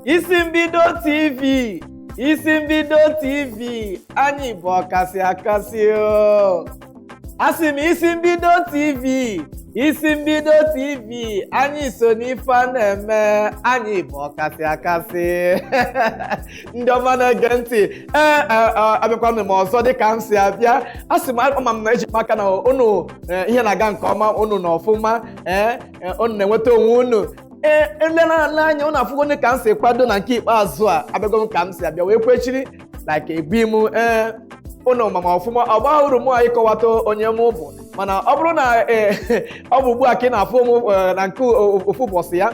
Isi Mbido TV, Isi Mbido TV, anyị bụ ọkasị akasị o. Asị m Isi Mbido TV, Isi Mbido TV, anyị so n'ife a na-eme, anyị bụ ọkasị akasị. Ndị ọma na-ege ntị, ee, abịakwanụ m ọzọ dịka m si abịa. Asị m ama m na eji m aka na unu ihe na-aga nke ọma, unu na ọfụma, ee, unu na-enweta onwe unu. Ee, ele anya unu afụgo ka m si kwado na nke ikpeazụ a. Abịago m ka m si abịa wee kwechiri like ebi m. Ee, unu mama ọfụma, ọ gbaghị uru mụ ịkọwata onye mụ bụ, mana ọ bụrụ na ee ọ bụ ugbu a ka ị na-afụ m na nke ofu ụbọchị ya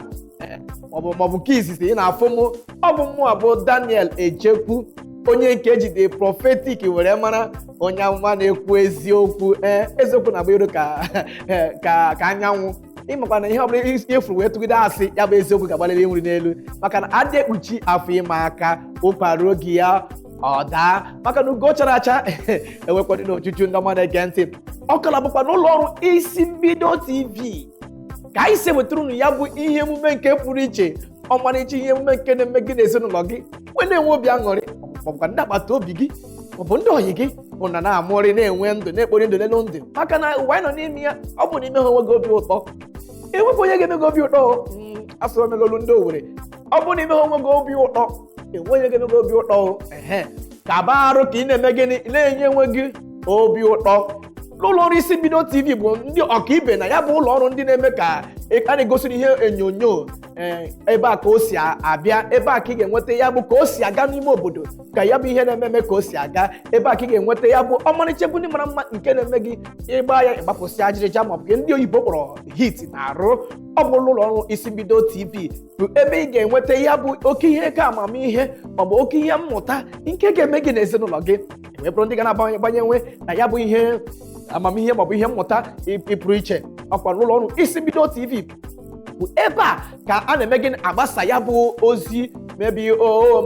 maọbụ nke izizi ị na-afụ m, ọ bụ mụ bụ Daniel Ejekwu, onye nke ejide prophetic were mara, onye amụma na-ekwu eziokwu. Ee, eziokwu na-agba iru ka ka ka anyanwụ. Ịmakwa na ihe ọbụla ifuru wee tụgide asị ya bụ eziokwu ga-agbalịrị nri n'elu, maka na adị ekpuchi afọ ime aka ụkwara oge ya ọ daa, maka na ugo chara acha ewekwadị n'ochuchu. Ndị ọma na-ege ntị, ọkala bụkwa n'ụlọ ọrụ Isi Mbido TV ka anyị si ewetara unu ya bụ ihe emume nke pụrụ iche, ọmarịcha ihe emume nke na-eme gị na ezinụlọ gị wee na-enwe obi aṅụrị, maọbụkwa ndị agbata obi gị maọbụ ndị ọyị gị bụ na na-amụrị, na-enwe ndụ, na-ekpori ndụ n'elu ndụ, maka na ụwa anyị nọ n'ime ya, ọ bụ n'ime ha onwe gị obi ụtọ enwepụ onye ga-eme gị obi ụtọ. Asụrụ melolu ndị Owere, ọ bụ n'ime ha onwe gị obi ụtọ, enwe onye ga-eme gị obi ụtọ. Ehe, kaba arụ ka ị na-eme gịnị, na-enye onwe gị obi ụtọ. N'ụlọ ọrụ Isi Mbido TV bụ ndị ọkaibe na ya bụ ụlọ ọrụ ndị na-eme ka a na-egosiri ihe onyonyo. Ebe a ka o si abịa, ebe a ka ị ga-enweta ya bụ ka o si aga n'ime obodo, ka ya bụ ihe na-eme eme ka o si aga. Ebe a ka ị ga-enweta ya bụ ọmarịcha egwu ndị mara mma nke na-eme gị ịgba ya ịgbapụsị ajịrịja, maọbụ nke ndị oyibo kpọrọ hit na-arụ. Ọ bụ ụlọ ọrụ Isi Mbido TV bụ ebe ị ga-enweta ya bụ oke ihe ka amamihe maọbụ oke ihe mmụta nke ga-eme gị n'ezinụlọ gị wee bụrụ ndị ga na-abanye banyenwe na ya bụ ihe amamihe maọbụ ihe mmụta ịpụrụ iche. Ọkwa n'ụlọ ọrụ Isi Mbido TV bụ ebe a ka a na-eme gịnị, agbasa ya bụ ozi mebi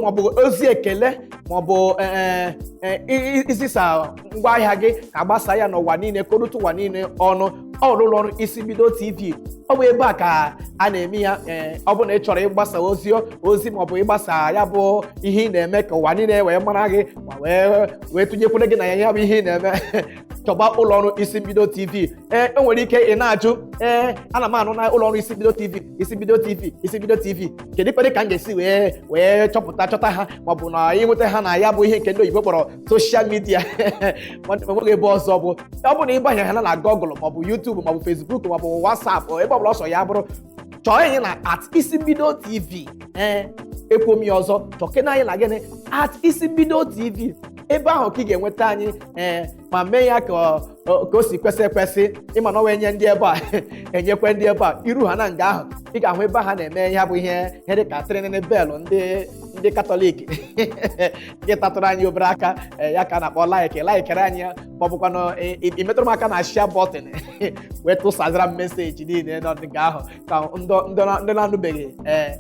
maọbụ ozi ekele maọbụ izisa ngwaahịa gị, ka agbasa ya n'ụwa niile, ka o rute ụwa niile ọnụ. Ọrụ ụlọ ọrụ Isi Mbido TV, ọ bụ ebe a ka a na-eme ya. Ee, ọ bụ na ị chọrọ ịgbasa ozi maọbụ ịgbasa ya bụ ihe ị na-eme ka ụwa niile wee mara gị ma wee tụnyekwere gị na ya, ya bụ ihe ị na-eme, chọba ụlọ ọrụ Isi Mbido TV. Ee, e nwere ike ị na-ajụ, ee, ana m anụ na ụlọ ọrụ Isi Mbido TV, Isi Mbido TV, Isi Mbido TV, kedu kwere ka m ga-esi wee chọpụta chọta ha, maọbụ na ịnweta ha na ya bụ ihe nke ndị oyibo kpọrọ social media? Enweghị ebe ọzọ bụ ọ bụ na ịbanye ha na Google maọbụ YouTube maọbụ Facebook maọbụ WhatsApp, ebe ọbụla ọsọ ya bụrụ, chọọ anyị na @IsiMbido TV. Ee, ekwu m ya ọzọ, chọkena anyị na gịnị? @IsiMbido TV. Ebe ahụ ka ị ga-enweta anyị. Ee, ma mee ya ka o si kwesị ekwesị. Ịma na ọ wee nye ndị ebe a, enyekwe ndị ebe a iru ha na nga ahụ, ị ga-ahụ ebe ha na-eme ya bụ ihe ihe dị ka trinity bell ndị Katọlik nke tatụrụ anyị obere aka ya ka a na-akpọ like. Likere anyị ya, maọbụkwanụ ị metụrụ m aka na share button wee tụsazara m message niile nọ nga ahụ, ka ndị na-anụbeghị ee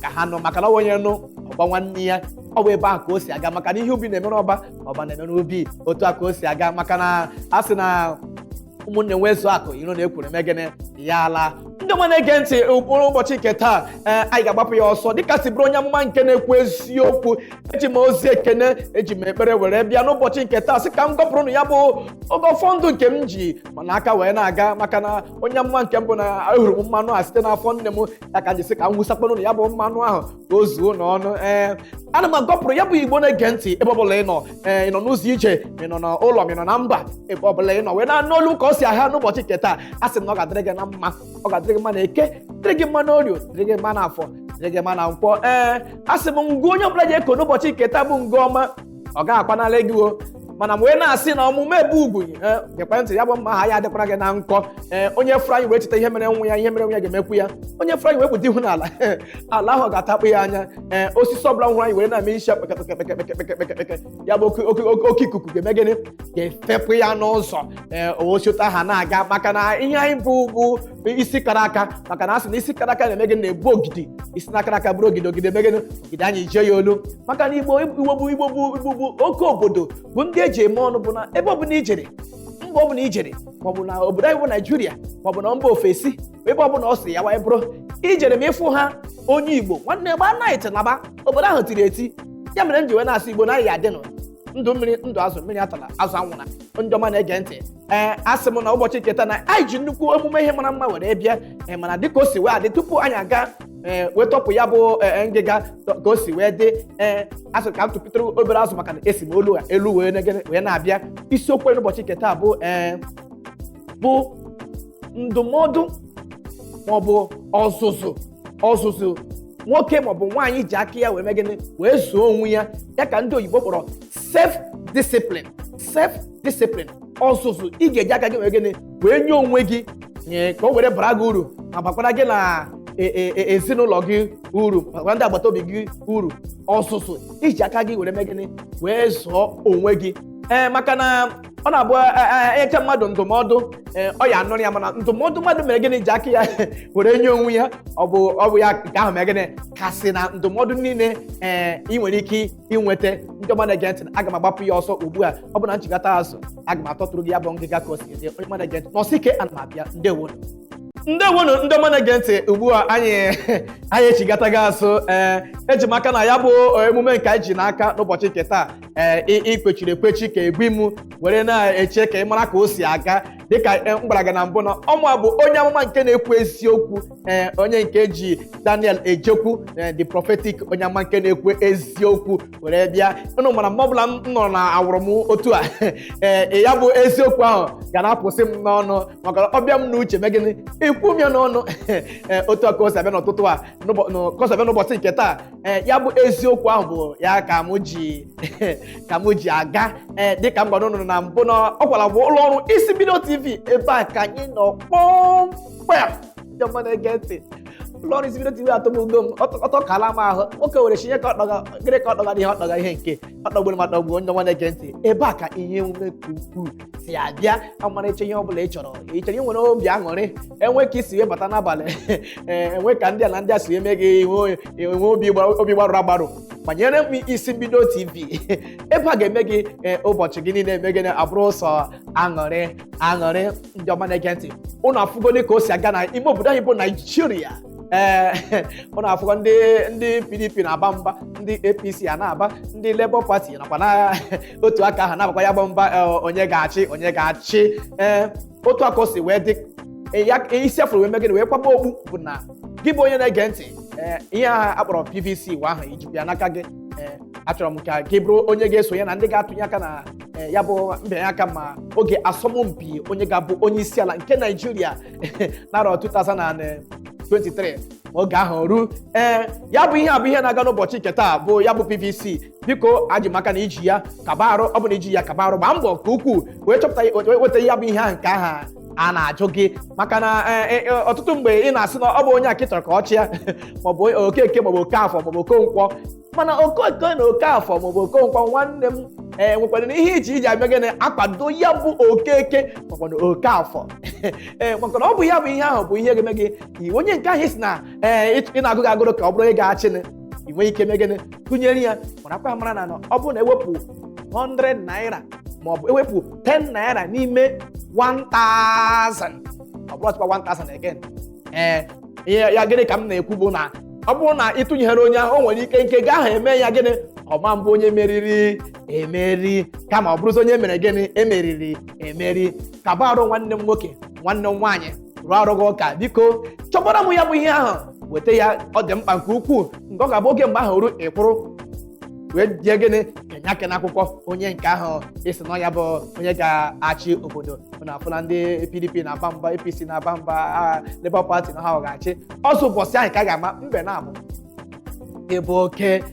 ka ha nụ, maka na ọ onye nụ ọgba nwanne ya. Ọ bụ ebe ahụ ka o si aga, maka na ihe ubi na-emere ọba, ọba na-emere ubi. Otu a ka o si aga, maka na a sị na ụmụnne nwezu akụ iro na ekwuru eme gịnị ya ala. Ndị ọma na-ege ntị, ụkpụrụ ụbọchị nke taa, ee, anyị ga-agbapụ ya ọsọ dịka si bụrụ onye amụma nke na-ekwu eziokwu. Eji m ozi ekene, eji m ekpere were bịa n'ụbọchị nke taa, sị ka m gọpụrụ na ya bụ oge ọfọ ndụ nke m ji mana aka wee na-aga, maka na onye amụma nke mbụ na ehuru m mmanụ a site n'afọ nne m ya, ka m ji sị ka m wusakwanụ na ya bụ mmanụ ahụ ka o zuo n'ọnụ. Ee, ana m agọpụrụ ya bụ Igbo na-ege ntị, ebe ọbụla ị nọ, ee, ị nọ n'ụzọ ije, ma ị nọ n'ụlọ, ma ị nọ na mba, ebe ọbụla ị nọ wee na-anụ olu ka ọ si ahịa n'ụbọchị nke taa, a sị m na ọ ga-adịrị gị na mma. Ọ ga-adịrị gị mma na Eke, dịrị gị mma na Orio, dịrị gị mma na Afọ, dịrị gị mma na Nkwọ. Ee, a sị m ngụ onye ọbụla ji eko n'ụbọchị nke taa bụ ngụ ọma, ọ ga-akwanarị gị o. Mana m wee na-asị na ọmụmụ ebe ugwu gekwe ntị, ya bụ mma ha ya adịkwara gị na nkọ. Ee, onye fụrụ anyị wee cheta ihe mere nwa ya, ihe mere nwa ya ga-emekwu ya. Onye fụrụ anyị wee kpụta ihu n'ala, ala ahụ ga-atakpụ ya anya. Ee, osisi ọbụla hụrụ anyị were na-eme isi kpeke kpeke kpeke kpeke kpeke kpeke, ya bụ oke oke oke oke ikuku ga-eme gịnị? Ga-efepụ ya n'ụzọ. Ee, osiota ha na-aga, maka na ihe anyị bụ isi kara aka, maka na a sị na isi kara aka na-eme gịnị? Na-ebu ogidi. Isi na akara aka bụrụ ogidi, ogidi eme gịnị? Ogidi anyị jie ya olu, maka na Igbo, Igbo bụ Igbo bụ Igbo bụ oke obodo bụ ndị eji eme ọnụ, bụ na ebe ọbụla ijere, mba ọbụla ijere, maọbụ na obodo anyị bụ Naijiria, maọbụ na mba ofesi, ebe ọbụla ọ sị ya wee bụrụ ijere, ma ịfụ ha. Onye Igbo nwanne gba night naba obodo ahụ tiri eti. Ya mere m ji wee na-asị Igbo na anyị adịnụ ndụ mmiri, ndụ azụ, mmiri atala azụ anwụna. Ndị ọma na-ege ntị, ee, asị m na ụbọchị nke taa na anyị ji nnukwu emume ihe mara mma were bịa. Ee, mana dịka o si wee adị, tupu anyị aga, ee, wee tọpụ ya bụ ngịga ka o si wee dị, ee, asị ka m tụpụtara obere azụ, maka na esi m olu elu wee negene wee na-abịa. Isiokwu anyị n'ụbọchị nke taa bụ, ee, bụ ndụmọdụ maọbụ ọzụzụ nwoke maọbụ nwaanyị ji aka ya wee mee gịnị? Wee zụọ onwe ya. Ya ka ndị oyibo kpọrọ self discipline. Self discipline, ọzụzụ ị ga-eji aka gị wee gịnị? Wee nye onwe gị nye, ka o were bara gị uru ma bakwara gị na ezinụlọ gị uru, bakwara ndị agbata obi gị uru. Ọzụzụ iji aka gị were mee gịnị? Wee zụọ onwe gị. Ee, maka na ọ na-abụ enyecha mmadụ ndụmọdụ, ee, ọ ya anụrụ ya, mana ndụmọdụ mmadụ mere gịnị? Ji aka ya were nye onwe ya, ọ bụ ya nke ahụ mere gịnị? Kasị na ndụmọdụ niile, ee, ị nwere ike inweta. Ndị ọma na-ege ntị, aga m agbapụ ya ọsọ ugbu a. Ọ bụ na nchịkọta azụ, aga m atọtụrụ gị ya bụ ngịga ka o si dị. Onye ọma na-ege ntị, nọsị ike, ana m abịa. Ndewonu, ndewonu, ndị ọma na-ege ntị. Ugbu a anyị echigatago azụ. Ee, eji m aka na ya bụ emume nke anyị ji n'aka n'ụbọchị nke taa, ee, ikpechiri ekpechi ka egbu m were na-eche ka ị mara ka o si aga. Dịka m gwara gị na mbụ na ọmụ bụ onye amụma nke na-ekwu eziokwu, ee, onye nke ji Daniel Ejekwu, ee, the prophetic onye amụma nke na-ekwu eziokwu were bịa. Unu mara mgbe ọbụla m nọrọ na awụrụ m otu a, ee, ya bụ eziokwu ahụ ga na-apụsị m n'ọnụ, maka na ọbịa m n'uche mee gịnị? Ekwu m ya n'ọnụ. Ee, otu a ka o si abịa n'ụtụtụ a, ka o si abịa n'ụbọchị nke taa. Ee, ya bụ eziokwu ahụ bụ ya ka mụ ji aga. Ee, dịka m gwara unu na mbụ na ọ gwara bụ ụlọ ọrụ Isi Mbido TV, ebe a ka anyị nọ kpọmkwem. Ndị ọma na-ege ntị, ụlọ ọrụ Isi Mbido TV atọgbugo m, ọtọkala m ahụ. Nwoke were chinye ka ọkpọga gịnị, ka ọkpọga ihe, ọkpọga ihe nke ọkpọgburu m atọgbuo. Ndị ọma na-ege ntị, ebe a ka ihe omume nke ukwuu si abịa. Ọmarịcha ihe ọbụla ị chọrọ, ị chọrọ inwere obi aṅụrị, enwe ka isi wee bata n'abalị, ee, enwe ka ndị a na ndị a si eme gị enwe obi gbarụrụ agbarụ, gbanyere m Isi Mbido TV. Ebe a ga-eme gị, ee, ụbọchị gị niile eme gị abụrụ sọ aṅụrị aṅụrị. Ndị ọma na-ege ntị, ụnụ afụgoni ka o si aga na ime obodo anyị bụ Naijiria. Ee, ụnụ afụgo ndị PDP na-aba mba, ndị APC a na-aba, ndị Labour Party nakwa na otu aka ahụ na-abakwa ya bụ mba, ee, onye ga-achị, onye ga-achị. Ee, otu aka o si wee dị. Ee, ya isi afụrụ wee mee gịnị? Wee kwaba okpu bụ na gị bụ onye na-ege ntị, ee, ihe ahụ akpọrọ PVC wa ahụ ijikwa ya n'aka gị. Ee, achọrọ m ka gị bụrụ onye ga-esonye na ndị ga-atụnye aka na, ee, ya bụ mbịanye aka ma oge asọmpi onye ga-abụ onye isi ala nke Naijiria n'arọ 2023 ma oge ahụ ruo. Ee, ya bụ ihe a bụ ihe na-aga n'ụbọchị nke taa bụ ya bụ PVC. Biko, aji m aka na iji ya kaba arụ. Ọ bụ na iji ya kaba arụ, gbaa mbọ nke ukwuu wee chọpụta, wee weta ya bụ ihe ahụ nke aha a na-ajụ gị, maka na ee, ee, ọtụtụ mgbe ị na-asị na ọ bụ onye a kịtọrọ ka ọ chịa, maọbụ Okeke, maọbụ Okafọ, maọbụ Okonkwo. Mana Okeke na Okafọ maọbụ Okonkwo, nwanne m, ee, nwekwara na ihe iji ame gịnị? Akwado ya bụ Okeke maọbụ na Okafọ. Ee, maka na ọ bụ ya bụ ihe ahụ bụ ihe ga-eme gị onye nke ahụ isi na, ee, ị na-agụ gị agụrụ ka ọ bụrụ onye ga-achị, ị nwee ike mee gịnị? Tụnyere ya. Marakwa mara na ọ bụrụ na ewepụ 100 naira maọbụ ewepụ 10 naira n'ime 1000, ọ bụrụ ọtụkwa 1000 again. Ee, ihe ya gịnị ka m na-ekwu bụ na ọ bụrụ na ịtụnyere onye ahụ, o nwere ike nke gị ahụ eme ya gịnị? Ọma mbụ onye meriri emeri, kama ọ bụrụzi onye mere gịnị? Emeriri emeri. Kaba arụ, nwanne m nwoke, nwanne m nwaanyị, rụọ arụ gị ụka. Biko, chọbara m ya bụ ihe ahụ, weta ya. Ọ dị mkpa nke ukwuu nke ọ ga-abụ oge mgbe ahụ ruo, ịkwụrụ wee jee gịnị? Enye aka n'akwụkwọ onye nke ahụ isi na ya bụ onye ga-achị obodo. Na afụla ndị PDP na-aba mba, APC na-aba mba, Labour Party na ha ọ ga-achị ọzọ. Ụbọchị ahụ ka a ga-ama mbe na-abụ ebe oke.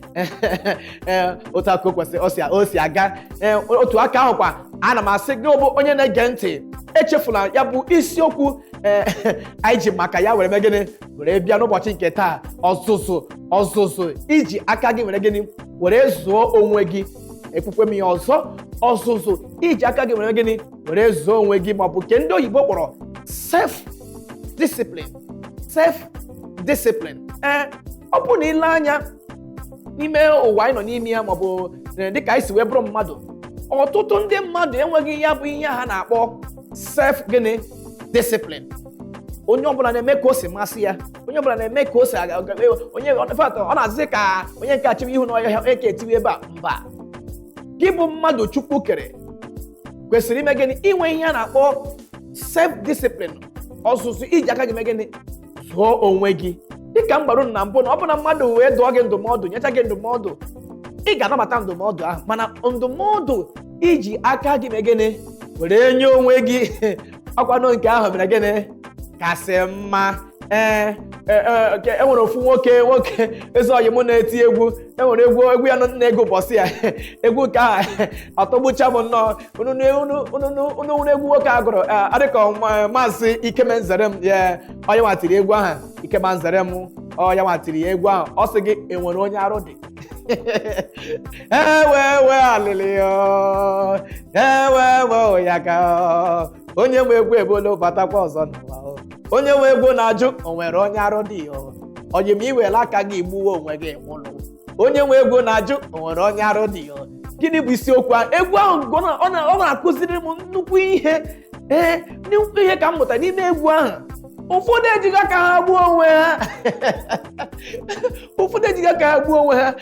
Ee, otu aka o kwesịrị o si aga. Ee, otu aka ahụ kwa, ana m asị gị bụ onye na-ege ntị, echefula ya bụ isiokwu, ee, anyị ji maka ya were mee gịnị? Were bịa n'ụbọchị nke taa: ọzụzụ iji aka gị were gịnị? Were zụọ onwe gị. Ekwukwe m ya ọzọ: ọzụzụ iji aka gị were gịnị? Were zụọ onwe gị, maọbụ nke ndị oyibo kpọrọ self discipline. Self discipline. Ee, ọ bụrụ na ile anya n'ime ụwa anyị nọ n'ime ya, maọbụ dịka anyị si wee bụrụ mmadụ, ọtụtụ ndị mmadụ enweghị ya bụ ihe ha na-akpọ self gịnị? Discipline. Onye ọbụla na-eme ka o si masị ya, onye ọbụla na-eme ka o si aga. Onye in fact, ọ na-azị ka onye nke achịwa ihu n'ọhịa, onye ka etiwe ebe a. Mba, gị bụ mmadụ Chukwu kere kwesịrị ime gịnị? Inwe ihe a na-akpọ self discipline, ọzụzụ iji aka gị mee gịnị? Zụọ onwe gị. Dịka m gbara na mbụ, na ọ bụ na mmadụ wee dụọ gị ndụmọdụ, nyecha gị ndụmọdụ, ị ga-anabata ndụmọdụ ahụ, mana ndụmọdụ iji aka gị mee gịnị? Were nye onwe gị, ọkwanụ nke ahụ mere gịnị? Kasị mma. Ee, e nwere ofu nwoke eze oyi mụ na-eti egwu. E nwere egwu ya na-ego ụbọchị ya, egwu nke ahụ atọgbucha m nnọọ. Unu nwere egwu nwoke a gụrụ, adịka Maazị Ikemenzere m ya, onye nwatiri egwu ahụ, Ikemenzere m, ọ ya nwatiri ya egwu ahụ. Ọ sị gị, enwere onye arụ dị, ewe ewe alịlị, ewe ewe ya ka onye nwe egwu ebolo batakwa ọzọ n'ụwa. Onye nwe egwu na-ajụ, o nwere onye arụ dị? Onye ma iwere aka gị gbuwe onwe gị nwụrụ. Onye nwe egwu na-ajụ, o nwere onye arụ dị? Gịnị bụ isiokwu ahụ? Egwu ahụ ọ na-akụziri m nnukwu ihe. Ee, nnukwu ihe ka m mụtara n'ime egwu ahụ. Ụfọdụ ejighị aka ha gbuo onwe ha, ụfọdụ ejighị aka ha gbuo onwe ha.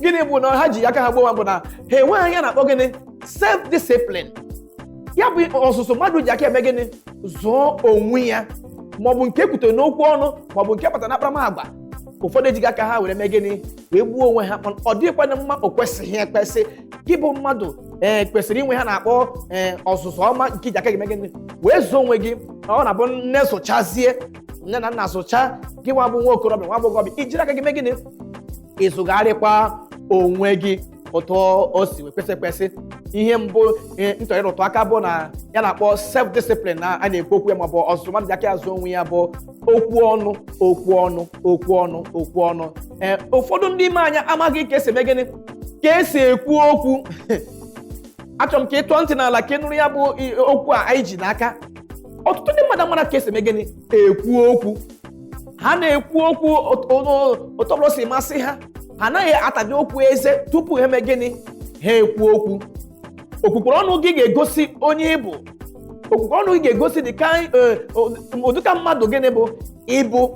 Gịnị bụ na ha ji aka ha gbuo onwe ha? Bụ na ha enweghị ihe na-akpọ gịnị? Self discipline. Ya bụ ọzụzụ mmadụ ji aka eme gịnị? Zụọ onwe ya, maọbụ nke ekwutere n'okwu ọnụ, maọbụ nke kpatara n'akparamagwa. Ụfọdụ ejighị aka ha were mee gịnị? Wee gbuo onwe ha. Mana ọ dịghịkwana mma, o kwesịghị ekwesị. Gị bụ mmadụ, ee, kwesịrị inwe ha na-akpọ, ee, ọzụzụ ọma nke iji aka gị mee gịnị? Wee zụọ onwe gị. Ọ na-abụ nne zụchazie, nne na nna zụcha gị, nwa bụ nwa okorobịa, nwa agbọghọbịa, ijiri aka gị mee gịnị? Ịzụgharịkwa onwe gị otu o si wee kwesị ekwesị. Ihe mbụ ntọrọ ịrụtụ aka bụ na ya na-akpọ self discipline na a na-ekwu okwu ya, maọbụ ọzụzụ mmadụ ji aka ya zụọ onwe ya, bụ okwu ọnụ, okwu ọnụ, okwu ọnụ, okwu ọnụ. Ee, ụfọdụ ndị ime anya amaghị ka esi eme gịnị, ka esi ekwu okwu. Achọrọ m ka ị tụọ ntị n'ala ka ị nụrụ ya bụ okwu a anyị ji n'aka. Ọtụtụ ndị mmadụ amara ka esi eme gịnị? Ekwu okwu. Ha na-ekwu okwu otu ọbụla o si masị ha. Ha anaghị atabi okwu eze tupu ha eme gịnị? Ha ekwu okwu. Okwukwere ọnụ gị ga-egosi onye ị bụ. Okwukwere ọnụ gị ga-egosi dịka ụdịka mmadụ gịnị bụ ịbụ.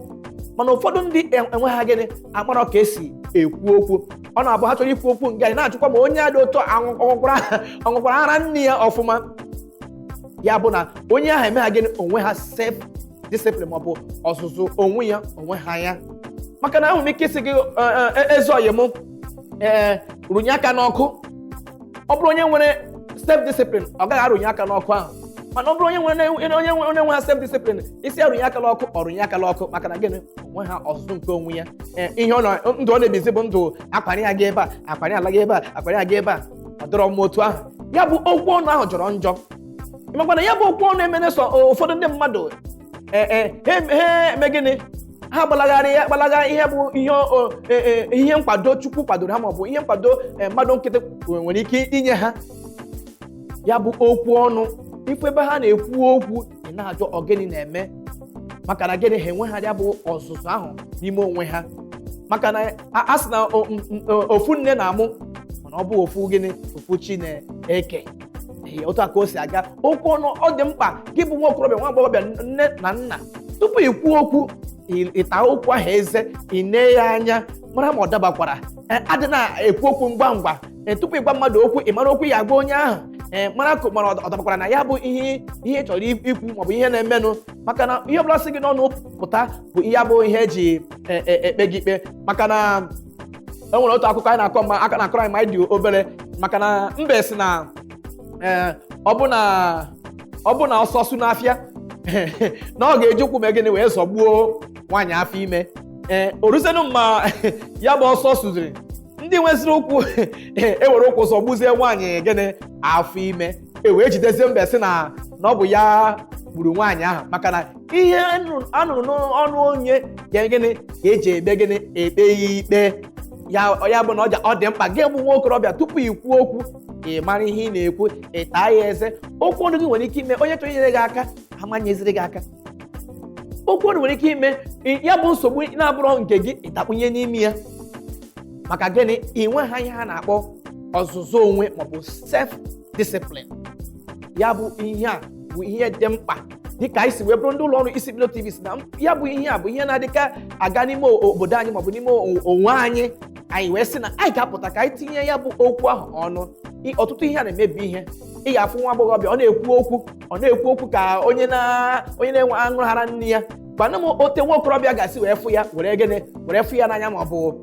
Mana ụfọdụ ndị enweghị gịnị? Amarọ ka esi ekwu okwu. Ọ na-abụ ha chọrọ ikwu okwu nga, anyị na-achụkwa ma onye a dị otu ọṅụkwara ara nne ya ọfụma. Ya bụ na onye ahụ eme ha gịnị? Onwe ha self discipline, maọbụ ọzụzụ onwe ya, onwe ha ya. Maka na ahụrụ m ike isi gị, eze oyi m, ee, rụnye aka n'ọkụ. Ọ bụrụ onye nwere self discipline, ọ gaghị arụnye aka n'ọkụ ahụ. Mana ọ bụrụ onye nwe ha self discipline, isi arụnye aka n'ọkụ, ọ rụnye aka n'ọkụ. Maka na gịnị? Onwe ha ọzụzụ nke onwe ya. Ee, ihe ọ nọ ndụ ọ na-ebizi bụ ndụ akparị ya ga ebe a, akparị ala ga ebe a, akparị ya ga ebe a. Ọ dọrọ m otu ahụ. Ya bụ okwu ọnụ ahụ jọrọ njọ. Makwa na ya bụ okwu ọnụ emene sọ ụfọdụ ndị mmadụ, ee, ha eme gịnị? Ha gbalagharị ya, gbalaga ihe bụ ihe ihe nkwado Chukwu kwadoro ha, maọbụ ihe nkwado mmadụ nkịtị nwere ike inye ha. Ya bụ okwu ọnụ, ifu ebe ha na-ekwu okwu, ị na-ajụ ọ gịnị na-eme. Maka na gịnị? Ha enweghị ya bụ ọzụzụ ahụ n'ime onwe ha. Maka na a sị na ofu nne na-amụ, mana ọ bụ ofu gịnị? Ofu chi na-eke. Ee, otu a ka o si aga. Okwu ọnụ ọ dị mkpa. Gị bụ nwa okorobịa, nwa agbọghọbịa, nne na nna, tupu ị kwuo okwu, ịta okwu ahụ eze, ị nee ya anya mara ma ọ dabakwara. Ee, adị na-ekwu okwu ngwa ngwa. Ee, tupu ịgwa mmadụ okwu, ị mara okwu ya agwa onye ahụ, ee, mara ka mara ọ dabakwara na ya bụ ihe ị chọrọ ikwu, maọbụ ihe na-emenụ. Maka na ihe ọbụla sị gị n'ọnụ pụta bụ ihe abụ ihe eji ekpe gị ikpe. Maka na e nwere otu akụkọ anyị na-akọ ma aka na-akọrọ anyị ma anyị dị obere. Maka na mbe si na, ee, ọ bụ na ọsọ su n'afịa, na ọ ga-eji ụkwụ mee gịnị? Wee zọgbuo nwaanyị afọ ime. Ee, o ruzienụ ma ya bụ ọsọ suziri, ndị nweziri ụkwụ ewere ụkwụ zọgbuzie nwaanyị gịnị? Afọ ime. E wee jidezie mbe, sị na ọ bụ ya gburu nwaanyị ahụ. Maka na ihe anụrụ n'ọnụ onye ga gịnị ka eji ekpe gịnị? Ekpe ya ikpe ya. Ya bụ na ọ dị mkpa, gị bụ nwa okorobịa, tupu ị kwuo okwu, ị mara ihe ị na-ekwu, ị taa ya eze. Okwu ọnụ gị nwere ike ime onye chọrọ inyere gị aka amanyeziri gị aka. Okwu ọnụ nwere ike ime ya bụ nsogbu na-abụrọ nke gị ịtakpunye n'ime ya. Maka gịnị? Ị nweghị ihe ha na-akpọ ọzụzụ onwe, maọbụ self discipline. Ya bụ ihe a bụ ihe dị mkpa. Dịka anyị si wee bụrụ ndị ụlọ ọrụ Isi Mbido TV, si na ya bụ ihe a bụ ihe na-adịka aga n'ime obodo anyị maọbụ n'ime onwe anyị, anyị wee sị na anyị ga-apụta ka anyị tinye ya bụ okwu ahụ ọnụ. Ọtụtụ ihe a na-emebi ihe. Ị ga-afụ nwa agbọghọbịa, ọ na-ekwu okwu, ọ na-ekwu okwu ka onye na onye na-enwe aṅụghara nne ya. Gwanụ m ote nwa okorobịa ga-asị wee fụ ya, were gịnị were fụ ya n'anya, ma ọ bụ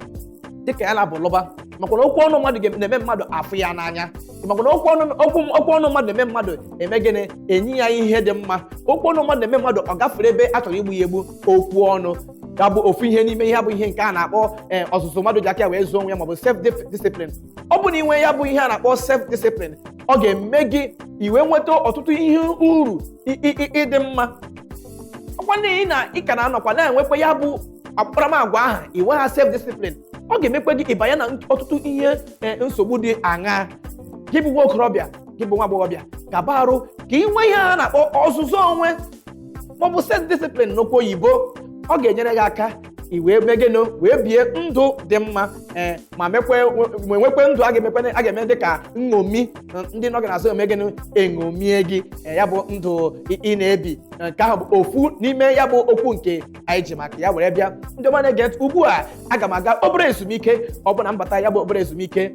dịka ya na-abụ lụba. Makwa na okwu ọnụ mmadụ na-eme mmadụ afụ ya n'anya. Makwa na okwu ọnụ, okwu ọnụ mmadụ na-eme mmadụ eme gịnị, enyi ya ihe dị mma. Okwu ọnụ mmadụ na-eme mmadụ ọ gafere ebe a chọrọ igbu ya egbu. Okwu ọnụ ga-abụ ofu ihe n'ime ihe bụ ihe nke a na-akpọ ọzụzụ mmadụ ji aka ya wee zụọ onwe ya, maọbụ self discipline. Ọ bụ na inwe ya bụ ihe a na-akpọ self discipline, ọ ga-eme gị iwe nweta ọtụtụ ihe uru ịdị mma. Ọkwa ndị ị na ị ka na-anọkwa na-enwekwa ya bụ akparamagwa ahụ, inwe ha self discipline, ọ ga-emekwa gị ịbanye na ọtụtụ ihe nsogbu dị aṅaa. Gị bụ nwa okorobịa, gị bụ nwa agbọghọbịa, gaba arụ ka ị nwee ihe a na-akpọ ọzụzụ onwe, maọbụ self discipline n'okwu oyibo. Ọ ga-enyere gị aka i wee mee gịnị, wee bie ndụ dị mma, ma mekwe ma nwekwe ndụ a ga-emekwe, a ga-eme dịka nṅomi ndị nọ gị n'azụ eme gịnị, eṅomie gị. Ya bụ ndụ ị na-ebi. Nke ahụ bụ ofu n'ime ya bụ okwu nke anyị ji maka ya were bịa. Ndị ọma na-ege ntị, ugbu a aga m aga obere ezumike. Ọ bụ na mbata ya bụ obere ezumike,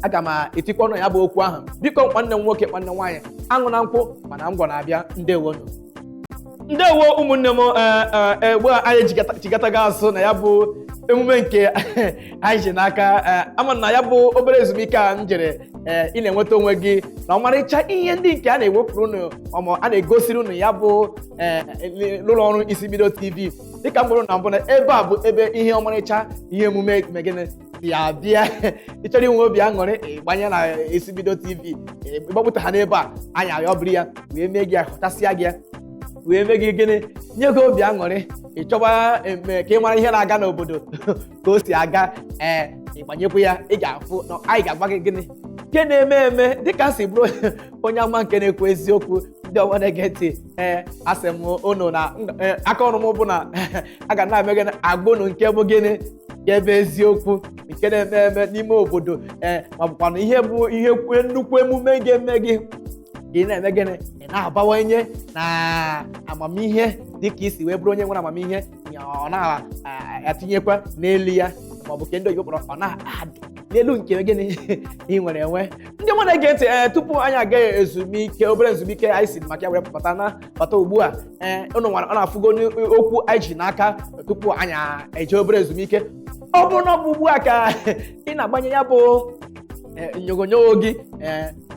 aga m etikwa ọnụ ya bụ okwu ahụ. Biko, nwanne m nwoke, nwanne m nwaanyị, aṅụ na nkwụ mana ngwọ na-abịa. Ndewonu, ndewo ụmụnne m. Ee, ugbu a anyị chigatago azụ na ya bụ emume nke anyị ji n'aka. Ama na ya bụ obere ezumike a m jere, ị na-enweta onwe gị na ọmarịcha ihe ndị nke a na-ewepụrụ unu, ọmụ a na-egosiri unu ya bụ n'ụlọ ọrụ Isi Mbido TV. Dịka m bụrụ na mbụ, na ebe a bụ ebe ihe ọmarịcha ihe emume megịnị si abịa. Ị chọrọ inwe obi aṅụrị, ịgbanye na Isi Mbido TV, ịgbapụta ha n'ebe a, anyị ayọbiri ya wee mee gị ahụtasịa gị ya, wee mee gị gịnị, nye gị obi aṅụrị. Ị chọba eme ka ị mara ihe na-aga n'obodo, ka o si aga, ịgbanyekwu ya, ị ga-afụ na anyị ga-agwa gị gịnị nke na-eme eme. Dịka m si bụrụ onye ama nke na-ekwu eziokwu, ndị ọma na-ege ntị, asị m unu na aka ọrụ m bụ na a ga na-eme gịnị, agba unu nke bụ gịnị, nke bụ eziokwu nke na-eme eme n'ime obodo, ma bụkwa na ihe bụ ihe nnukwu emume ga-eme gị ka ị na-eme gịnị, ị na-abawanye na amamihe. Dịka isi wee bụrụ onye nwere amamihe, ọ na-atinyekwa n'elu ya, maọbụ nke ndị oyibo kpọrọ ọ na-adị n'elu nke gịnị ị nwere enwe. Ndị ọma na-ege ntị, tupu anyị aga ezumike, obere ezumike anyị si maka ya were bata na bata ugbu a, unu nwara ọ na-afụgo n'okwu anyị ji n'aka tupu anyị eje obere ezumike. Ọ bụrụ na ọ bụ ugbu a ka ị na-agbanye ya bụ nyogonyogo gị,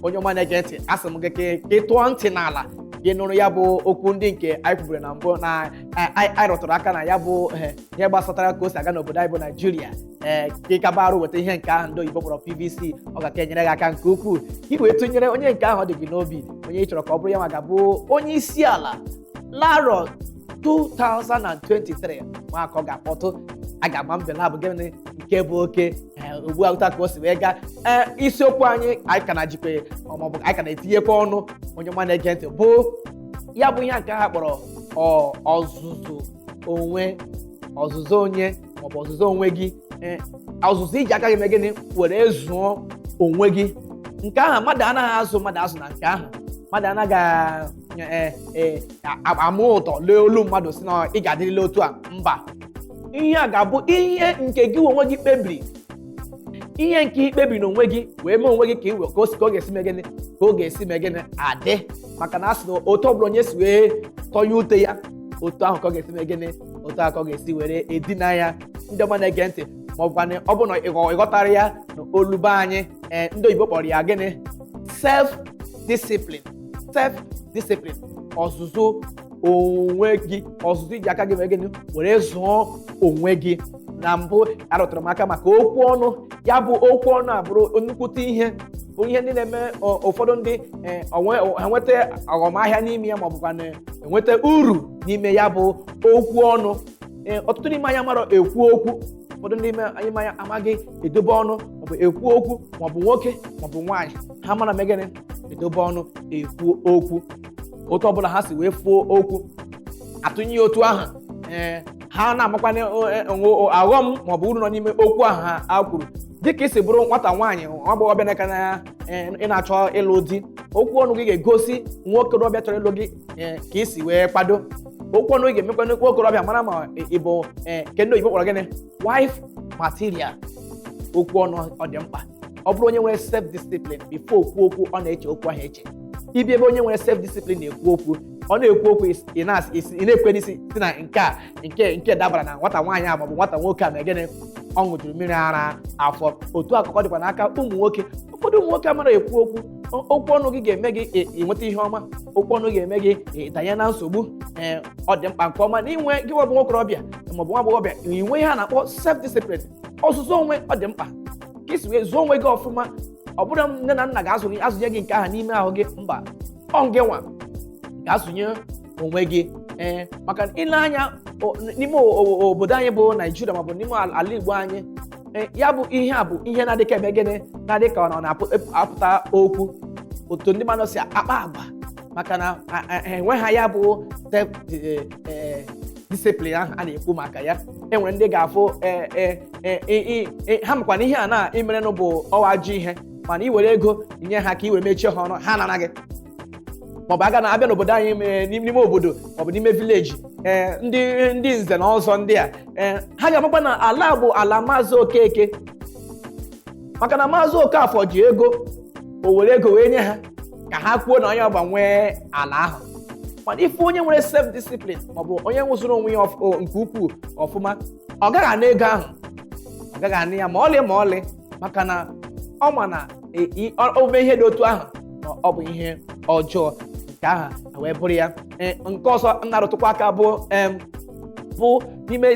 onye ọma na-ege ntị, asị m gị ka ị tụọ ntị n'ala gị nụrụ ya bụ okwu ndị nke anyị kwubere na mbụ na anyị rụtụrụ aka na ya bụ ihe gbasatara ka o si aga n'obodo anyị bụ Naijiria. Ka ị kaba arụ weta ihe nke ahụ ndị oyibo kpọrọ PVC, ọ ga-aka enyere gị aka nke ukwuu ka ị wee tụnyere onye nke ahụ dị gị n'obi, onye ị chọrọ ka ọ bụrụ ya ma ga-abụ onye isi ala larọ 2023. Ma ka ọ ga-akpọtụ, a ga-agba mbọ na abụ gịnị nke bụ oke. Ugbu a, ụta ka o si wee gaa, isiokwu anyị anyị ka na-jikwe, maọbụ anyị ka na-etinyekwa ọnụ, onye ọma na-ege ntị, bụ ya bụ ihe nke ha kpọrọ ọzụzụ onwe, ọzụzụ onye, maọbụ ọzụzụ onwe gị, ọzụzụ iji aka gị mee gịnị, were zụọ onwe gị. Nke ahụ mmadụ anaghị azụ mmadụ azụ, na nke ahụ mmadụ anaghị amụ ụtọ lee olu mmadụ si na ị ga-adịrịla otu a. Mba, ihe a ga-abụ ihe nke gị onwe gị kpebiri, ihe nke ị kpebiri n'onwe gị wee mee onwe gị ka ị ka o si ka ọ ga-esi mee gịnị, ka ọ ga-esi mee gịnị adị. Maka na a sị na otu ọbụla onye si wee tọnye ute ya, otu ahụ ka ọ ga-esi mee gịnị, otu ahụ ka ọ ga-esi were edina ya. Ndị ọma na-ege ntị, ma ọ bụkwa ọ bụ na ịghọtara ya na olu be anyị, ndị oyibo kpọrọ ya gịnị? Self discipline, self discipline, ọzụzụ onwe gị, ọzụzụ iji aka gị mee gịnị, were zụọ onwe gị. Na mbụ arụtụrụ m aka maka okwu ọnụ. Ya bụ okwu ọnụ abụrụ nnukwute ihe bụ ihe ndị na-eme ụfọdụ ndị ha nweta aghọmahịa n'ime ya, ma ọ bụkwa na enweta uru n'ime ya bụ okwu ọnụ. Ọtụtụ n'ime anyị amarọ ekwu okwu. Ụfọdụ n'ime anyị amaghị edobe ọnụ maọbụ ekwu okwu, maọbụ nwoke maọbụ nwaanyị, ha mara mee gịnị, edobe ọnụ ekwu okwu. Otu ọbụla ha si wee fuo okwu atụnye ya otu ahụ, ha na-amakwana aghọm maọbụ uru nọ n'ime okwu ahụ ha kwuru. Dịka isi bụrụ nwata nwaanyị, nwa agbọghọbịa na-aka na ị na-achọ ịlụ di, okwu ọnụ gị ga-egosi nwokorobịa chọrọ ịlụ gị. Ka isi wee kwado okwu ọnụ gị ga-emekwa nwa okorobịa mara ma ị bụ nke ndị oyibo kpọrọ gịnị, wife material. Okwu ọnụ ọ dị mkpa. Ọ bụrụ onye nwere self discipline, before okwu okwu, ọ na-eche okwu ahụ eche. Ibi ebe onye nwere self discipline na-ekwu okwu, ọ na-ekwu okwu, ị na-ekwe n'isi si na nke a nke dabara na nwata nwaanyị a maọbụ nwata nwoke a. Ma gịnị, ọ ṅụjuru mmiri ara afọ. Otu akụkọ dịkwa n'aka ụmụ nwoke. Ụfọdụ ụmụ nwoke amara ekwu okwu. Okwu ọnụ gị ga-eme gị ịnweta ihe ọma, okwu ọnụ ga-eme gị ịdanye na nsogbu. Ee, ọ dị mkpa nke ọma na inwe gị bụ nwokorobịa maọbụ nwa agbọghọbịa inwe ihe a na-akpọ self discipline, ọzụzụ onwe. Ọ dị mkpa ka isi wee zụọ onwe gị ọfụma. Ọ bụrụ nne na nna ga-azụ gị, azụnye gị nke ahụ n'ime ahụ gị, mba, ọ gị nwa ga-azụnye onwe gị. Ee, maka ile anya n'ime obodo anyị bụ Naijiria maọbụ n'ime ala Igbo anyị, ya bụ ihe a bụ ihe na-adịka eme gịnị, na-adị ka ọ na-apụta okwu otu ndị mmadụ si akpa agwa, maka na enweghị ya bụ self discipline ahụ a na-ekwu maka ya. Enwere ndị ga-afụ ha makwa na ihe a na imerenụ bụ ọwa ajọ ihe, mana i were ego nye ha ka i were mechie ha ọnụ, ha nara gị. Maọbụ aga na-abịa n'obodo anyị n'ime obodo maọbụ n'ime village, ee, ndị nze na ọzọ ndị a, ee, ha ga-amakwa na ala bụ ala Maazị Okeke, maka na Maazị Okafọ ji ego, o were ego wee nye ha ka ha kwuo na onye ọgba nwee ala ahụ. Mana ife onye nwere self discipline maọbụ onye nwụsịrị onwe ya nke ukwuu ọfụma, ọ gaghị ana ego ahụ, ọ gaghị ana ya ma ọlị ma ọlị, maka na ọ ma na ome ihe dị otu ahụ na ọ bụ ihe ọjọọ. Nke ahụ wee bụrụ ya. Nke ọzọ m na-arụtụkwa aka bụ n'ime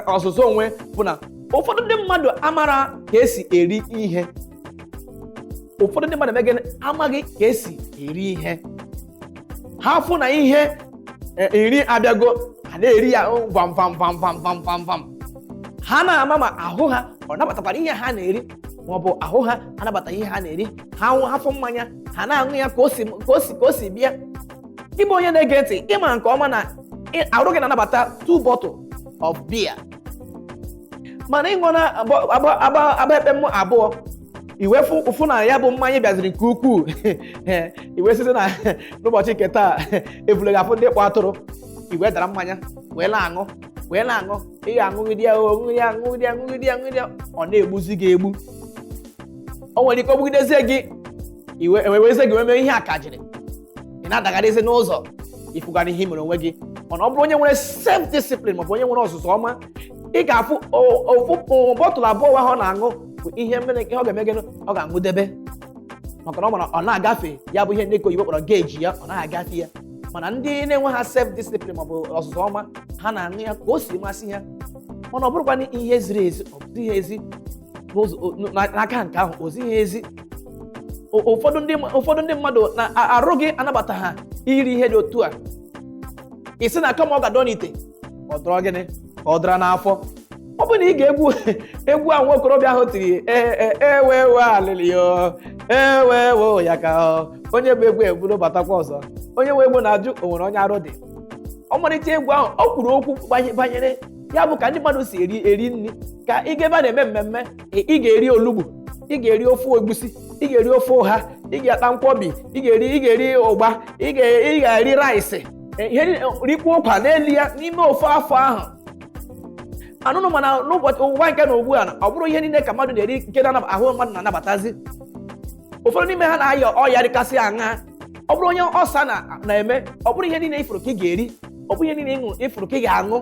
ọzụzụ onwe bụ na ụfọdụ ndị mmadụ amara ka esi eri ihe. Ụfọdụ ndị mmadụ eme gịnị? Amaghị ka esi eri ihe. Ha fụ na ihe nri abịago, ha na-eri ya vam vam vam vam vam vam vam. Ha na-ama ma ahụ ha ọ nabatakwara ihe ha na-eri, maọbụ ahụ ha anabata ihe ha na-eri. Ha hafụ mmanya, ha na-aṅụ ya ka o si bịa. Ịbụ onye na-ege ntị, ịma nke ọma na arụ gị na-anabata two bottle of beer, mana ịṅụ na agba ekpe mmụ abụọ, iwe fụ na ya bụ mmanya bịaziri nke ukwuu, iwe site na n'ụbọchị nke taa ebule gị afụ ndị kpọ atụrụ, iwe dara mmanya wee na-aṅụ, wee na-aṅụ. Ị ga-aṅụgide ya, ṅụgide ya, ṅụgide ya, ṅụgide ya, ṅụgide ya, ọ na-egbuzi gị egbu. O nwere ike ọ gbugidezie gị, iwe ewewezie gị wee mee ihe akajiri, ị na-adagharịzi n'ụzọ, ịfụgara ihe i mere onwe gị. Mana ọ bụrụ onye nwere self discipline maọbụ onye nwere ọzụzụ ọma, ị ga-afụ ofu bottle abụọ ahụ ọ na-aṅụ bụ ihe mere ihe ọ ga-eme gịnị? Ọ ga-aṅụdebe, maka na ọ mara ọ na-agafe ya bụ ihe ndị oyibo kpọrọ gauge ya, ọ naghị agafe ya. Mana ndị na-enwe ha self discipline maọbụ ọzụzụ ọma, ha na-aṅụ ya ka o si masị ha, mana ọ bụrụkwa ihe ziri ezi, ọ bụzighị ezi n'aka nke ahụ, o zighị ezi. Ụfọdụ ndị mmadụ na-arụ gị anabata ha iri ihe dị otu a, ị sị na kama ọ ga-adọ n'ite, ọ dọrọ gịnị ka ọ dọrọ n'afọ. Ọ bụ na ị ga-egwu egwu ahụ nwa okorobịa ahụ tiri, ewe ewe alịlị yo, ewe ewe ya ka onye bụ egwu eburu batakwa ọzọ. Onye nwe egwu na-ajụ o nwere onye arụ dị. Ọmalịcha egwu ahụ, o kwuru okwu banyere ya bụ ka ndị mmadụ si eri eri nri. Ka ị ga ebe a na-eme mmemme, ị ga-eri olugbu, ị ga-eri ofe egusi, ị ga-eri ofe ụha, ị ga-ata nkwobi, ị ga-eri ụgba, ị ga-eri rice, ihe rikwa ụkwa n'elu ya n'ime ofe afọ ahụ anụnụ. Mana n'ụbọchị ụwa nke na ugbu a, ọ bụrụ ihe niile ka mmadụ na-eri nke na ahụ mmadụ na-anabatazi. Ụfọdụ n'ime ha na-ayọ ọya dịkasị aṅa. Ọ bụrụ onye ọsa na-eme, ọ bụrụ ihe niile ifuru ka ị ga-eri, ọ bụrụ ihe niile ịṅụ ifuru ka ị ga-aṅụ.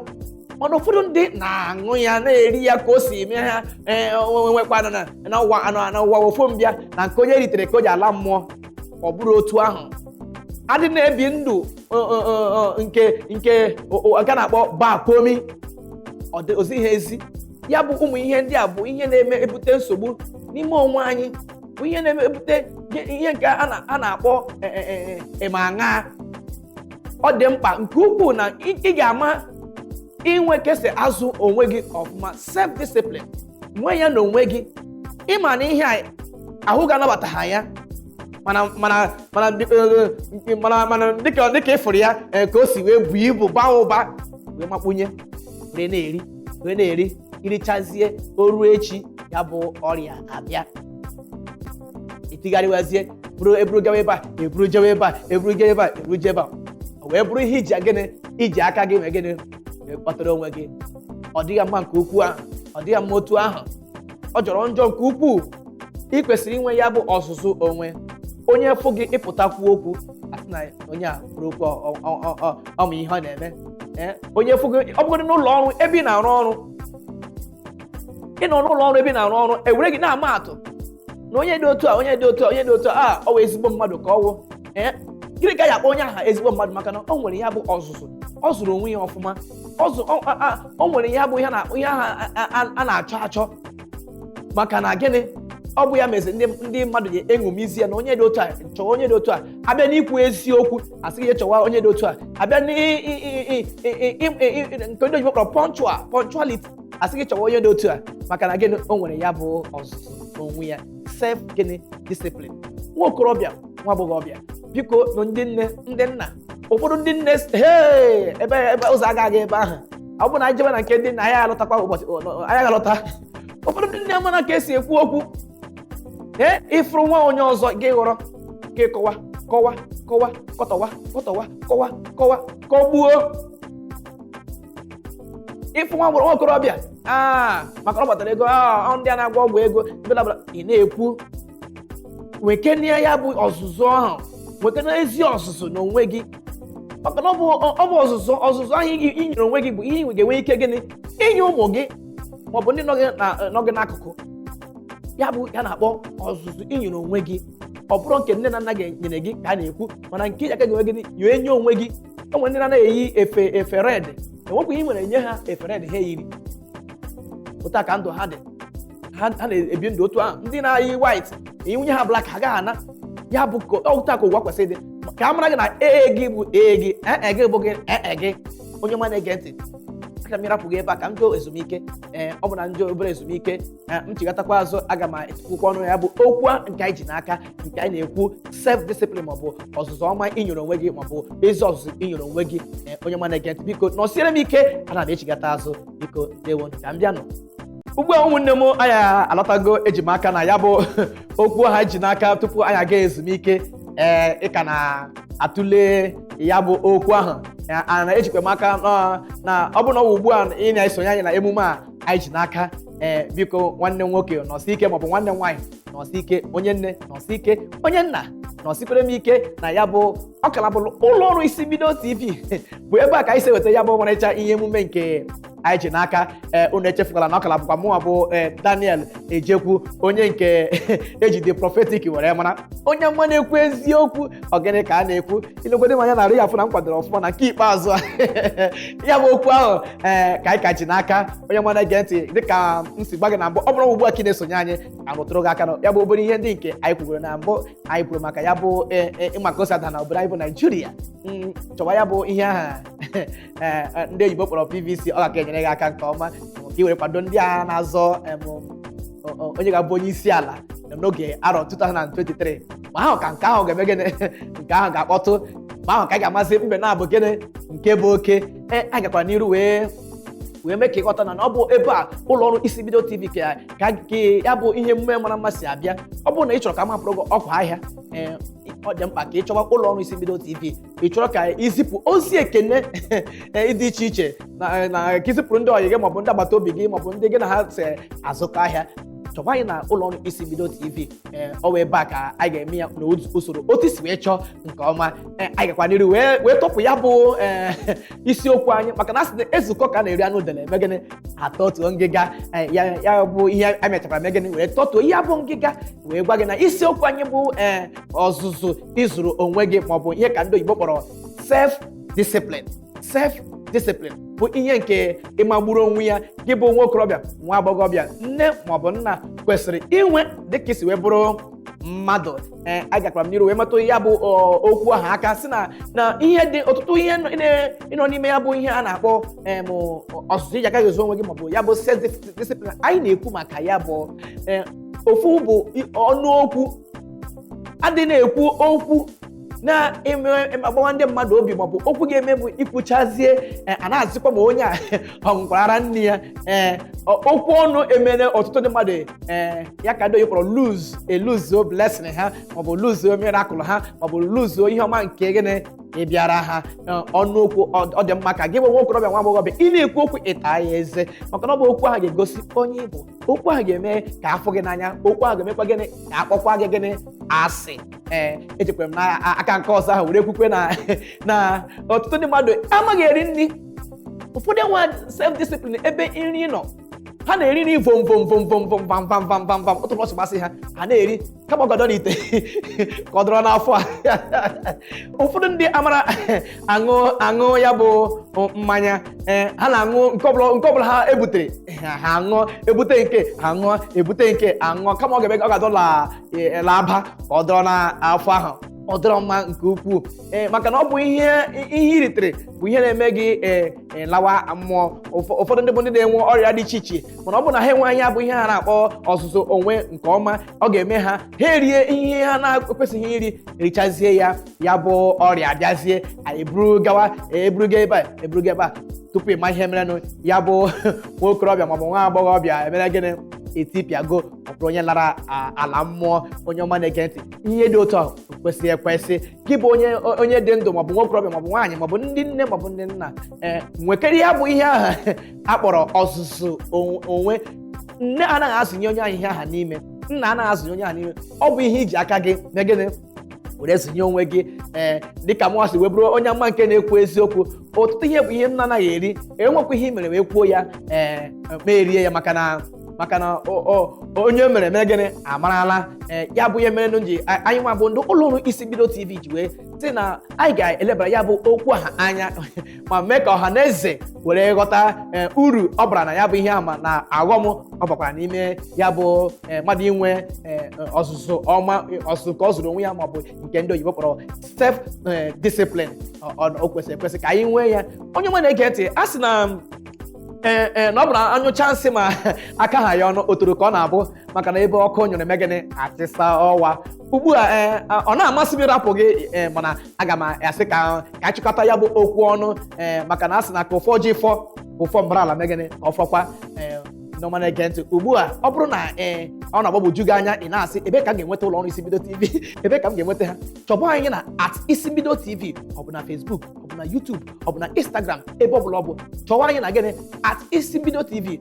Mana ụfọdụ ndị na-aṅụ ya, na-eri ya ka o si eme ha. Ee, nwekwana na ụwa ofu mbịa, na nke onye ritere ka o ji ala mmụọ. Ọ bụrụ otu ahụ adị na-ebi ndụ nke nke na-akpọ bakomi, ọ dị ozighị ezi. Ya bụ ụmụ ihe ndị a bụ ihe na-eme ebute nsogbu n'ime onwe anyị, bụ ihe na-eme ebute ihe nke a na-akpọ ịma aṅa. Ọ dị mkpa nke ukwuu na ị ga-ama inwe kesa azụ onwe gị ọfụma, self discipline, nwee ya n'onwe gị. Ịma na ihe a ahụ ga-anabata ha ya, mana dịka ịfụrụ ya, ka o si wee buo ibu, baa ụba, wee makpunye, wee na-eri, wee na-eri, irichazie, o ruo echi, ya bụ ọrịa abịa, etigharịwazie, buru eburu gawa ebe a, eburu jewe ebe a, eburu jewe ebe a, eburu jewe ebe a. O wee bụrụ ihe iji gịnị, iji aka gị mee gịnị, wee kpatara onwe gị. Ọ dịghị mma nke ukwuu ahụ, ọ dịghị mma otu ahụ, ọ jọrọ njọ nke ukwuu. Ị kwesịrị inwe ya bụ ọzụzụ onwe onye. Fụ gị ịpụtakwu okwu, asị na onye a kwuru okwu, ọmụ ihe ọ na-eme. Onye fụ gị, ọ bụgodị n'ụlọ ọrụ ebe ị na-arụ ọrụ, ị nọ n'ụlọ ọrụ ebe ị na-arụ ọrụ, ewere gị na-ama atụ na onye dị otu a, onye dị otu a, onye dị otu a, ọ wụ ezigbo mmadụ ka ọ wụ. Ee, gịnị ka ya akpọ onye aha ezigbo mmadụ? Maka na o nwere ya bụ ọzụzụ, ọ zụrụ onwe ya ọfụma, o nwere ya bụ ihe ahụ a na-achọ achọ. Maka na gịnị? Ọ bụ ya mezi ndị mmadụ ji eṅomizi ya na onye dị otu a, chọwa onye dị otu a. Abịa n'ikwu eziokwu, asị gị chọwa onye dị otu a. Abịa nke ndị oyibo kpọrọ punctuality, asị gị chọwa onye dị otu a. Maka na gịnị? O nwere ya bụ ọzụzụ onwe ya, self gịnị, discipline. Nwa okorobịa, nwa agbọghọbịa, biko, na ndị nne, ndị nna, ụfọdụ ndị nne, hee, ebe ebe ụzọ agaghị ebe ahụ. Ọ bụ na anyị jebe na nke ndị nna anyị, alọtakwa ụbọchị anyị alọta. Ụfọdụ ndị nne mara ka esi ekwu okwu. Ee, ịfụrụ nwa onye ọzọ, gị ghọrọ gị kọwa, kọwa, kọwa, kọtọwa, kọtọwa, kọwa, kọwa, kọgbuo. Ịfụ nwa nwa okorobịa aa, maka ọ gbatara ego, ọ ndị a na-agwọ ọgwụ ego bla, ị na-ekwu. Nwekene ya bụ ọzụzụ ahụ, nwekene ezi ọzụzụ n'onwe gị, maka na ọ bụ ọzụzụ ahụ ị nyere onwe gị bụ ihe ị ga-enwe ike gịnị, inye ụmụ gị maọbụ ndị nọ gị n'akụkụ. Ya bụ ya na-akpọ ọzụzụ ị nyere onwe gị. Ọ bụrụ nke nne na nna gị nyere gị ka a na-ekwu, mana nke aka gị onwe gị nye nye onwe gị. O nwere ndị na-anaghị eyi efe red, enwekwa ihe nwere nye ha efe red, ha eyiri. Otu a ka ndụ ha dị, ha na-ebi ndụ otu ahụ. Ndị na-ayi white, inye ha black, ha gaghị ana. Ya bụ ka otu a ka ụwa kwesịrị ịdị, ka a mara gị na ee gị bụ ee gị, ee gị bụ gị, ee gị. Onye ọma na-ege ntị, aga m ịrapụ gị ebe a ka m jụọ ezumike. Ee, ọ bụ na njọ obere ezumike m chigatakwa azụ, aga m etukwukwa ọnụ ya bụ okwu nke anyị ji n'aka, nke anyị na-ekwu, self discipline maọbụ ọzụzụ ọma inyere onwe gị, maọbụ ezi ọzụzụ inyere onwe gị. Ee, onye ọma na-ege ntị, biko nọsiere m ike, ana m echigata azụ. Biko, ndewo, ka m bịanụ ugbu a. Ụmụnne m, anyị alọtago. Eji m aka na ya bụ okwu ha ji n'aka tupu anyị aga ezumike, ee, ị ka na-atụle ya bụ okwu ahụ. A na-ejikwa m aka na ọ bụ na ọ bụ ugbu a ị na-esonye anyị na emume a anyị ji n'aka. Ee, biko, nwanne m nwoke, nọsi ike, maọbụ nwanne m nwaanyị, nọsi ike, onye nne, nọsi ike, onye nna, nọsikwere m ike na ya bụ ọkara bụ ụlọ ọrụ Isi Mbido TV bụ ebe a ka anyị si eweta ya bụ ọmarịcha ihe emume nke anyị ji n'aka. Ee, unu echefukwala na ọkara bụkwa mụnwa bụ Daniel Ejekwu, onye nke eji The Prophetic were mara, onye mma na-ekwu eziokwu. Ogene ka a na-ekwu ilekwede m anya na arụ ya afụ na m kwadoro ọfụma na nke ikpeazụ a. Ya bụ okwu ahụ, ee, ka anyị ka ji n'aka. Onye mma na-ege ntị, dịka m si gwa gị na mbụ, ọ bụrụ ugbu a ka ị na-esonye anyị, arụtụrụ gị aka na ya bụ obere ihe ndị nke anyị kwugoro na mbụ. Anyị kwuru maka ya bụ ịma ka o si ada na obodo anyị bụ Naijiria. Chọwa ya bụ ihe aha ndị oyibo kpọrọ PVC, ọ ga enyere gị aka nke ọma ka ị were kwado ndị a na-azọ onye ga-abụ onye isi ala n'oge arọ 2023. Ma ahụ ka nke ahụ ga-eme gịnị, nke ahụ ga-akpọtụ, ma ahụ ka a ga-amasị mbe na-abụ gịnị nke bụ oke. Ee, anyị gakwara n'iru wee mee ka ịghọta na ọ bụ ebe a, ụlọ ọrụ Isi Mbido TV, ka ya bụ ihe emume mara mma si abịa. Ọ bụrụ na ị chọrọ ka a mapụrụ gị ọkwa ahịa, ee, ọ dị mkpa ka ị chọwa ụlọ ọrụ Isi Mbido TV. Ị chọrọ ka izipụ ozi ekene dị iche iche na ka izipụrụ ndị ọyị gị, maọbụ ndị agbata obi gị, maọbụ ndị gị na ha si azụkọ ahịa, chọkwa anyị na ụlọ ọrụ Isi Mbido TV. Ee, ọ wee ebe a ka anyị ga-eme ya n'usoro otu isi wee chọọ nke ọma. Ee, anyị gakwa n'iru wee tọpụ ya bụ ee isiokwu anyị, maka na asị na ezukọ ka a na-eri anụ udele eme gịnị, atọtuo ngịga. Ee, ya bụ ihe anyị mechara eme gịnị, wee tọtuo ya bụ ngịga, wee gwa gị na isiokwu anyị bụ ee ọzụzụ ịzụrụ onwe gị, maọbụ ihe ka ndị oyibo kpọrọ self discipline. Self discipline bụ ihe nke ịmagburu onwe ya gị bụ nwa okorobịa, nwa agbọghọbịa, nne maọbụ nna kwesịrị inwe dịka isi wee bụrụ mmadụ. Ee, agakwara m n'iru wee metụ ya bụ okwu ahụ aka, sị na ihe dị ọtụtụ ihe ịnọ n'ime ya bụ ihe a na-akpọ ọzụzụ iji agaghị ezu onwe gị, maọbụ ya bụ self discipline anyị na-ekwu maka ya. Bụ ofu bụ ọnụ okwu adị na-ekwu okwu na-eme agbawa ndị mmadụ obi, maọbụ okwu ga-eme bụ ikwuchazie a na-azịkwa ma onye a ọ ṅụkwara ara nne ya. Ee, okwu ọnụ emere ọtụtụ ndị mmadụ, ee, ya ka ndị oyibo kpọrọ lose, eluzuo blessing ha, maọbụ luzuo miracle ha, maọbụ luzuo ihe ọma nke gịnị. Ịbịara ha ọnụ okwu, ọ dị mma ka gị bụ nwa okorobịa, nwa agbọghọbịa, ị na-ekwu okwu, ịta ya eze, maka na ọ bụ okwu ahụ ga-egosi onye ị bụ. Okwu ahụ ga-eme ka afụ gị n'anya, okwu ahụ ga-emekwa gịnị? Ka akpọkwa gị gịnị? Asị. Ee, echekwara m na aka nke ọzọ ahụ were kwukwe na ọtụtụ ndị mmadụ amaghị eri nri. Ụfọdụ enwe self discipline ebe nri nọ. Ha na-eri nri vom vom vom vom vom, vam vam vam vam vam, otu ụbọchị gbasị ha, ha na-eri kama ọgọdọ n'ite ka ọ dọrọ n'afọ a. Ụfọdụ ndị amara aṅụ aṅụ ya bụ mmanya. Ee, ha na-aṅụ nke ọbụla ha ebutere, ha aṅụọ. Ebute nke, ha ṅụọ. Ebute nke, aṅụọ, kama ọ ga-eme ọ ga-adọ la aba ka ọ dọrọ n'afọ ahụ. Ọ dọrọ mma nke ukwuu. Ee, maka na ọ bụ ihe i ritere bụ ihe na-eme gị ee lawa mmụọ. Ụfọdụ ndị bụ ndị na-enwe ọrịa dị iche iche, mana ọ bụ na ha enwe anya bụ ihe ha na-akpọ ọzụzụ onwe nke ọma, ọ ga-eme ha ha erie ihe ha na-ekwesịghị iri, richazie ya, ya bụ ọrịa bịazie, anyị buru gawa, eburuga ebe a, eburuga ebe a, tupu ịma ihe merenụ, ya bụ nwa okorobịa maọbụ nwa agbọghọbịa emere gịnị? Etipịago, ọ bụrụ onye lara ala mmụọ. Onye ọma na-ege ntị, ihe dị otu a kwesịrị ekwesị. Gị bụ onye dị ndụ, maọbụ nwa okorobịa, maọbụ nwaanyị, maọbụ ndị nne, maọbụ ndị nna, ee, nwekere ya bụ ihe ahụ akpọrọ ọzụzụ onwe. Nne anaghị azụnye onye ahụ ihe aha n'ime, nna anaghị azụnye onye ahụ n'ime. Ọ bụ ihe iji aka gị mee gịnị? Were zụnye onwe gị. Ee, dịka mụnwa si wee bụrụ onye ama nke na-ekwu eziokwu, ọtụtụ ihe bụ ihe m na-anaghị eri. Enwekwa ihe i mere wee kwuo ya, ee, ma erie ya, maka na onye mere mere gịnị amarala. Ee, ya bụ ihe mere nụ ji anyị nwa bụ ndị ụlọ ọrụ Isi Mbido TV ji wee sị na anyị ga-elebara ya bụ okwu ahụ anya ma mee ka ọha na eze were ghọta uru ọ bara na ya bụ ihe ama na aghọm ọ bakwara n'ime ya bụ mmadụ inwe ọzụzụ ọma, ọzụzụ ka ọ zụrụ onwe ya, maọbụ nke ndị oyibo kpọrọ self discipline. O kwesịrị ekwesị ka anyị nwee ya. Onye nwe na-ege ntị, a sị na ee ee na ọ bụrụ anyụcha nsị ma aka ha ya ọnụ otoro ka ọ na-abụ, maka na ebe ọkụ nyụrụ eme gịnị? Achịsa ọwa. Ugbu a, ee, ọ na-amasị m ịrapụ gị, ee, mana aga m asị ka achịkọta ya bụ okwu ọnụ, ee, maka na a sị na ka ụfọ ji fọ ka ụfọ mbara ala mee gịnị? Ka ọ fọkwa. Ee, n'ọma na-ege ntị, ugbu a, ọ bụrụ na ee ọ na-agbagwoju gị anya, ị na-asị, "Ebe ka m ga-enweta ụlọ ọrụ Isi Mbido TV? Ebe ka m ga-enweta ha?" Chọba anyị na @IsiMbidoTV, ọ bụ na Facebook, ọ bụ na YouTube, ọ bụ na Instagram, ebe ọ bụla ọ bụ. Chọwa anyị na gịnị? @IsiMbidoTV.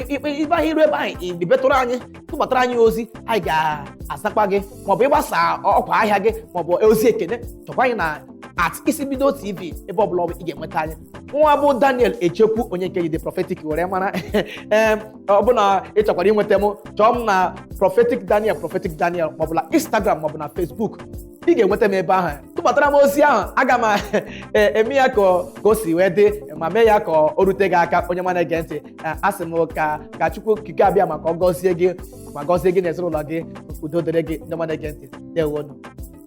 Ibe anyị iru ebe anyị ibetụrụ anyị, tụbatara anyị ozi, anyị ga-azakwa gị, maọbụ ịgbasa ọkwa ahịa gị, maọbụ ozi ekene. Chọkwa anyị na @IsiMbidoTV, ebe ọbụla ọ bụ ị ga-enweta anyị. Nwa bụ Daniel Echekwu, onye nke the Prophetic were mara. Ee, ọ bụ na ị chọkwara inweta m, chọọ m na Prophetic Daniel, Prophetic Daniel, maọbụ na Instagram, maọbụ na Facebook, ị ga-enweta m ebe ahụ. Tụbatara m ozi ahụ, aga m eme ya ka o si wee dị ma mee ya ka o rute gị aka. Onye ma na-ege ntị, asị m ka Chukwu Okike abịa maka ọ gọzie gị ma gọzie gị na ezinụlọ gị. Udo dịrị gị, ndị ọma na-ege ntị. Ndewonu.